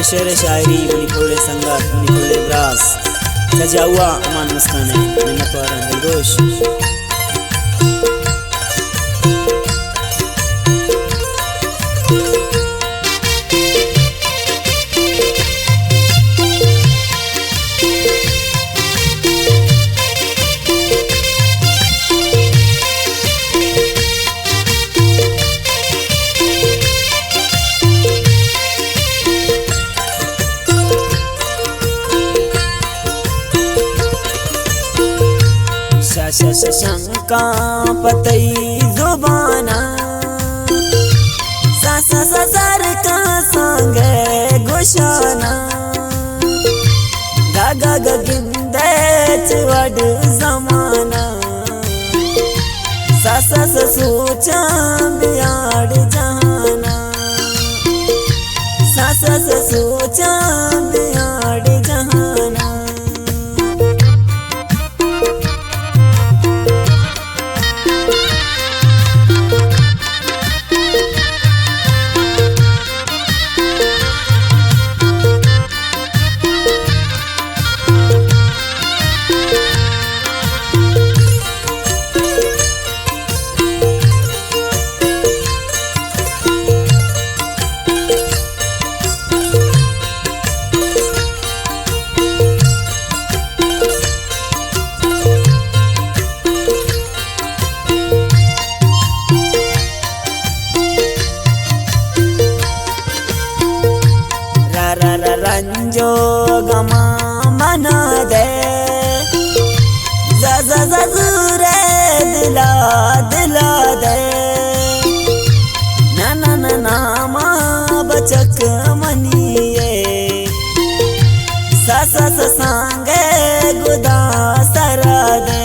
شعر ءُ شاعری منی کل ءِ سنگت، منی کل ءِ براس، چہ جاؤا امان مسکان ءِ منت واراں، دلگوش۔ شش شش شنکاں پہ تئی زباناں، سا سا سا سر کاں سانگ ءِ گوشاناں۔ گا گا گا گندے چہ وڑ زماناں، سا سا سا سوچاں بیاڑ جہاناں، سا سا سا سوچاں بیاڑ جہاناں۔ را را را رنج ءُ غماں منا دے، ز ز ز زورے دلا دلا دے۔ نہ نہ نہ ناما بچک منی ئے، سا سا سا سانگ ءِ گدا سرا دے۔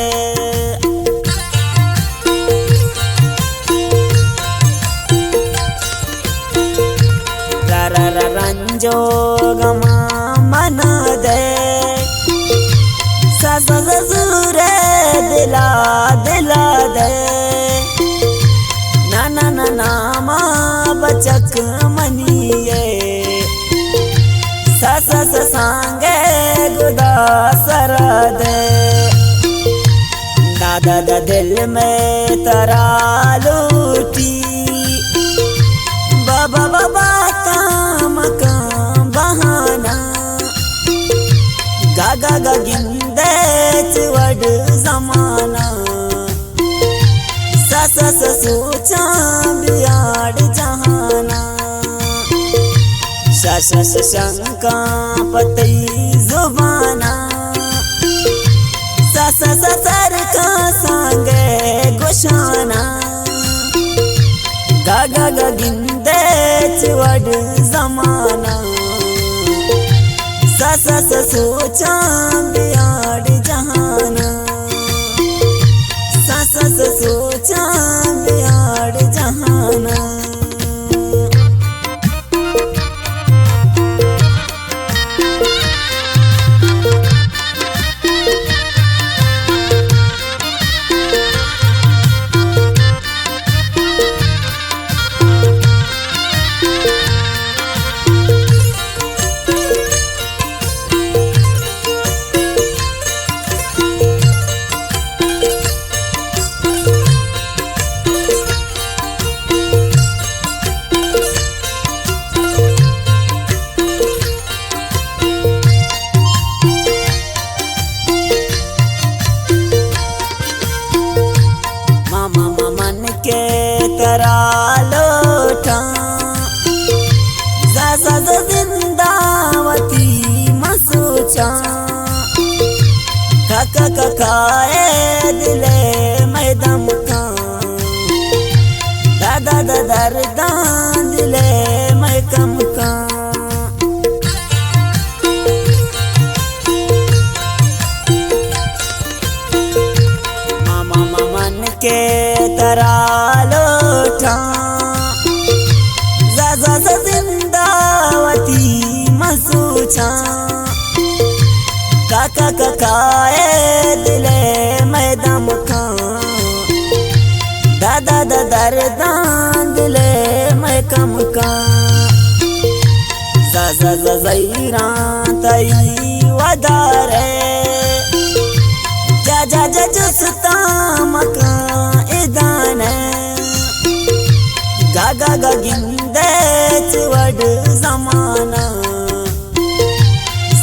را را را رنج ءُ غماں منا دے، سا سا سا زورے دلا دلا دے۔ نہ نہ نہ ناما بچک منی ئے، سا سا سا سانگ ءِ گدا سرا دے۔ دادا دا دل مئے ترا لوٹی، بابا بابا کام کام بہانا۔ گا گا گا گندے چہ وڑ زماناں، سا سا سا سوچاں بیاڑ جہاناں۔ شش شش شنکاں پہ تئی زباناں، سا سا سا سر کاں سانگ ءِ گوشاناں۔ گا گا گا گندے چہ وڑ زماناں، سا سا سا سوچاں بیاڑ جہاناں، سا سا سا سوچاں بیاڑ جہاناں۔ ماما ماما من کہ ترا لوٹاں، ز ز ز زندہ وتی من سوچاں۔ کا کا کا کا اے دل ءِ مئے دمکاں، دادا دا درداں دل ءِ مئے کمکاں۔ ماما ماما من کہ ترا لوٹاں، ز ز ز زندہ وتی من سوچاں۔ کا کا کا کا اے دل ءِ مئے دمکاں، دادا دا درداں دل ءِ مئے کمکاں۔ ز ز-، ز-، ز-، زہیراں تئی ودار ءَ۔ جا، جا، جا، جستاں مکاں ادا نہ۔ گا، گا، گا، گندے چہ وڑ زمانہ۔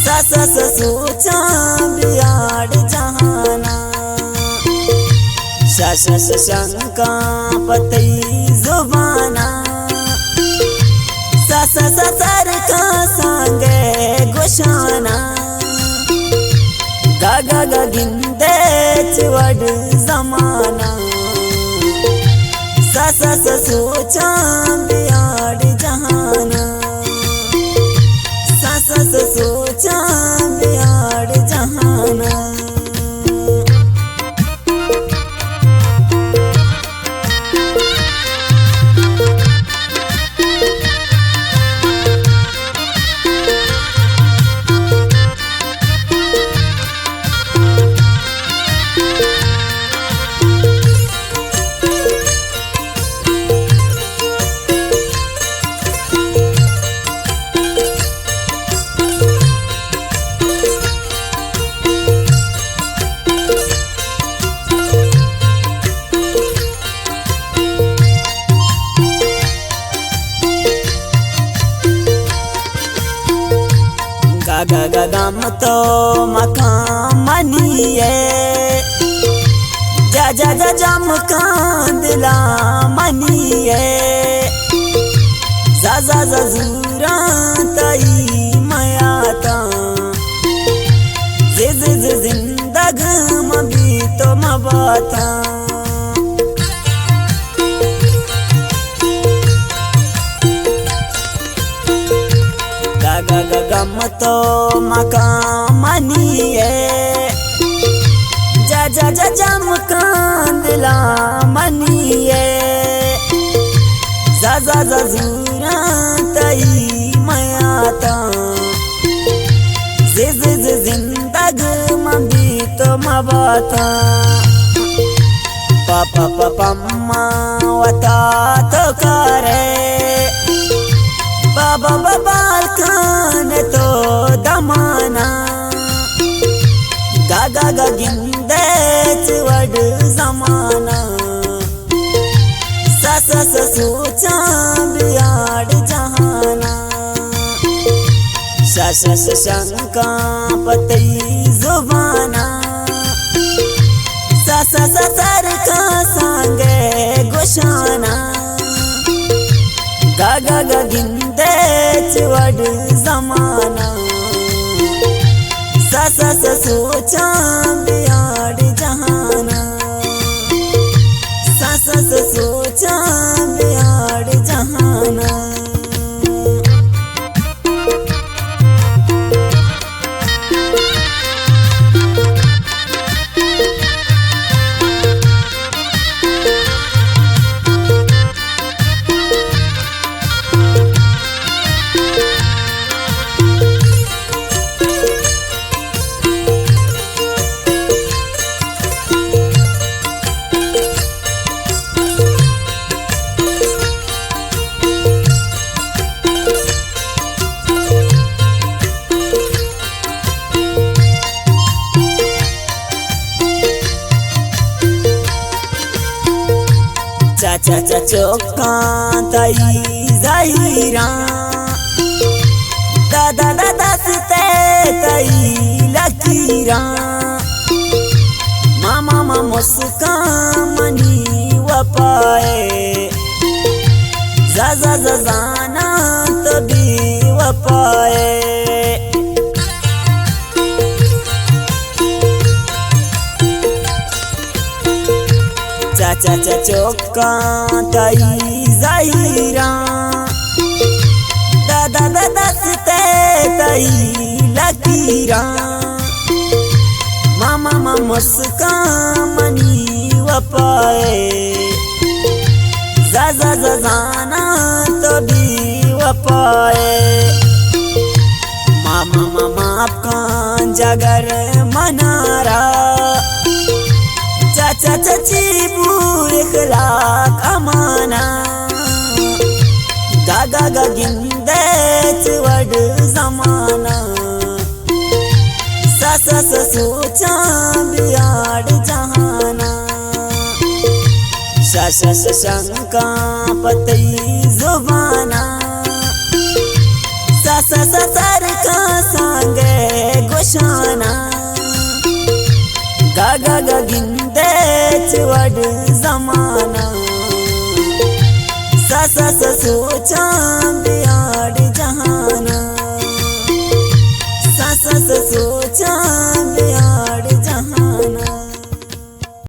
س-، س-، س-، سوچاں بیاڑ جہاناں۔ ش-، ش-، ش-، شنکاں پہ تئی زباناں۔ س-، س-، س-، سر کاں سانگے گوشاناں۔ گا، گا، گا، گندے چہ وڑ زماناں۔ س-، س-، س-، سوچاں بیاڑ جہاناں۔ س-، س-، س-، سوچاں بیاڑ جہاناں۔ گا، گا، گا، گم تو مکاں منی ءَ۔ جا، جا، جا، جا مکاں دلاں منی ءَ۔ ز-، ز-، ز-، زوراں تئی میاتاں۔ ز-، ز-، ز-، زندگ مبی تو مباتاں۔ گا، گا، گا، گم تو مکاں منی ءَ۔ جا، جا، جا، جا مکاں دلاں منی ءَ۔ ز-، ز-، ز-، زوراں تئی میاتاں۔ ز-، ز-، ز-، زندگ من بی تو مباتاں۔ پا، پا، پا، پما وتا تو کارے۔ پا، با، با، بالکان تو دمانا۔ گا، گا، گا، گندے چہ وڑ زمانہ۔ س-، س-، س-، سوچاں بیاڑ جہاناں۔ ش-، ش-، ش-، شنکاں پہ تئی زباناں۔ س-، س-، س-، سر کاں سانگے گوشاناں۔ گا، گا، گا، گندے چہ وڑ زماناں۔ س-، س-، س-، سوچاں بیاڑ جہاناں۔ س-، س-، س-، سوچاں بیاڑ جہاناں۔ چا، چا، چا، چوکاں تئی زہیراں، دا، دا، دا، دست تئی لکیراں۔ ماما، ما مسکان منی وپائے، ز-، ز-، ز-، زاناں تو بے وپائے۔ چا، چا، چا، چوکاں تئی زہیراں، دا، دا، دا، دست تئی لکیراں۔ ماما، ما مسکان منی وپائے، ز-، ز-، ز-، زاناں تو بے وپائے۔ ماما، ما معاف کن جگر منارا، چا، چا، چا، چی بو اخلاق امانا۔ گا، گا، گا، گندے چ وڑ زمانہ۔ سا سا سا سوچاں بیاڑ جہانا۔ شا شا شا شنکاں پہ تئی زبانا۔ سا سا سا سر کاں سانگے گوشانا۔ گا گا گا گندے چ وڑ زمانہ۔